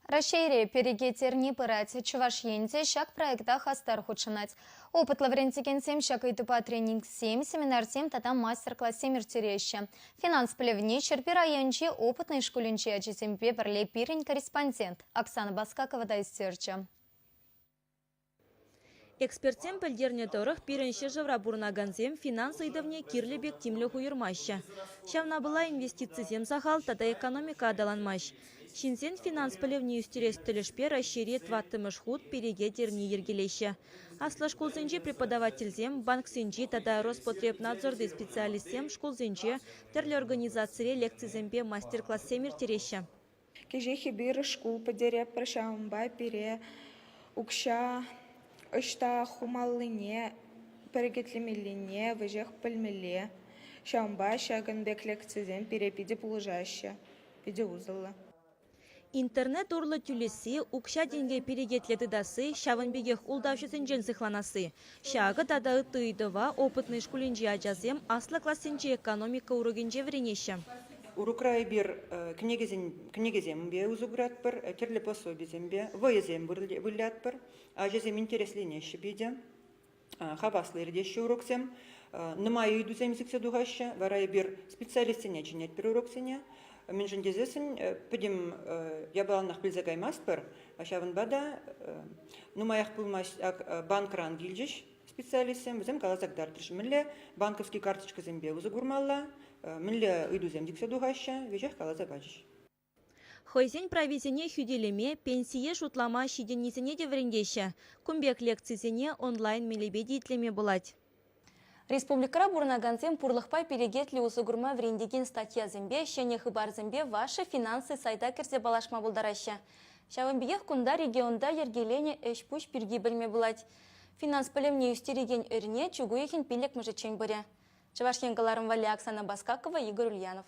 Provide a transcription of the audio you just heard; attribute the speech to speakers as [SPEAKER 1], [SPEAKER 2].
[SPEAKER 1] Раҫҫейре перекет эрни пырать. Чӑваш Ен те ҫак проекта хастар хутшӑнать. Опытлӑ вӗрентекенсем ҫак ыйтупа тренингсем, семинарсем тата мастер-классем ирттереҫҫӗ. Финанс пӗлӗвне Ҫӗрпӳ районӗнчи Опытнӑй шкулӗнчи ачасемпе пӗрле пирӗн корреспондент Оксана Баскакова та ӳстерчӗ.
[SPEAKER 2] Экспертсем пӗлтернӗ тӑрӑх, пирӗн ҫӗршывра пурӑнакансем финанс ыйтӑвне кирлӗ пек тимлӗх уйӑрмаҫҫӗ. Ҫавна пула инвестицисем сахал тата экономика аталанмасть. Ҫынсен финанс пӗлӗвне ӳстерес тӗлӗшпе Раҫҫейре тӑваттӑмӗш хут перекет эрни йӗркелеҫҫӗ. Аслӑ шкулсенчи преподавательсем, банксенчи тата Роспотребнадзорти специалистсем шкулсенче, тӗрлӗ организацире лекцисемпе мастер-классем ирттереҫҫӗ.
[SPEAKER 3] Кӗҫех эпир шкул пӗтеретпӗр, ҫавӑнпа пире укҫа ӑҫта хумаллине, перекетлемеллине веҫех пӗлмелле. Ҫавӑнпа ҫакӑн пек лекцисем пире питӗ пулӑшаҫҫӗ, питӗ усӑллӑ.
[SPEAKER 2] Интернет урлӑ тӳлесси, укҫа-тенке перекетлӗ тытасси, ҫавӑн пекех ултавҫӑсенчен сыхланасси. Ҫакӑ тата ытти ыйтӑва Опытнӑй шкулӗнчи ачасем аслӑ классенчи экономика урокӗнче вӗренеҫҫӗ.
[SPEAKER 4] Урокра эпир кӗнекесемпе усӑ куратпӑр, тӗрлӗ пособисемпе, вӑйӑсем вылятпӑр. Ачасем интересленеҫҫӗ питӗ, хаваслӑ иртеҫҫӗ уроксем. Нумай ыйтусем сиксе тухаҫҫӗ. Вара эпир специалистсене чӗнетпӗр уроксене. Мӗншӗн тесессӗн пӗтӗм япаланах пӗлсе каймастпӑр. Ҫавӑнпа та нумаях пулмасть банкран килчӗҫ специалистсем, вӗсем каласа кӑтартрӗҫ, мӗнле банковский карточкӑсемпе усӑ курмалла, мӗнле ыйтусем сиксе тухаҫҫӗ, веҫех каласа пачӗҫ.
[SPEAKER 2] Хӑйсен прависене хӳтӗлеме, пенсие шутлама ҫитӗннисене те вӗрентеҫҫӗ. Кун пек лекцисене онлайн мелӗпе те итлеме пулать. Республикӑра пурӑнакансем пурлӑхпа перекетлӗ усӑ курма вӗрентекен статьясемпе, ҫӗнӗ хыпарсемпе Ваши финансы сайта кӗрсе паллашма пултараҫҫӗ. Ҫавӑн пекех кунта регионта йӗркеленӗ ӗҫ-пуҫ пирки пӗлме пулать. Финанс пӗлӗвне ӳстерекен эрне чӳк уйӑхӗн пиллӗкмӗшӗччен пырӗ. Чӑваш Ен кӑларӑм валли Оксана Баскакова, Игорь Ульянов.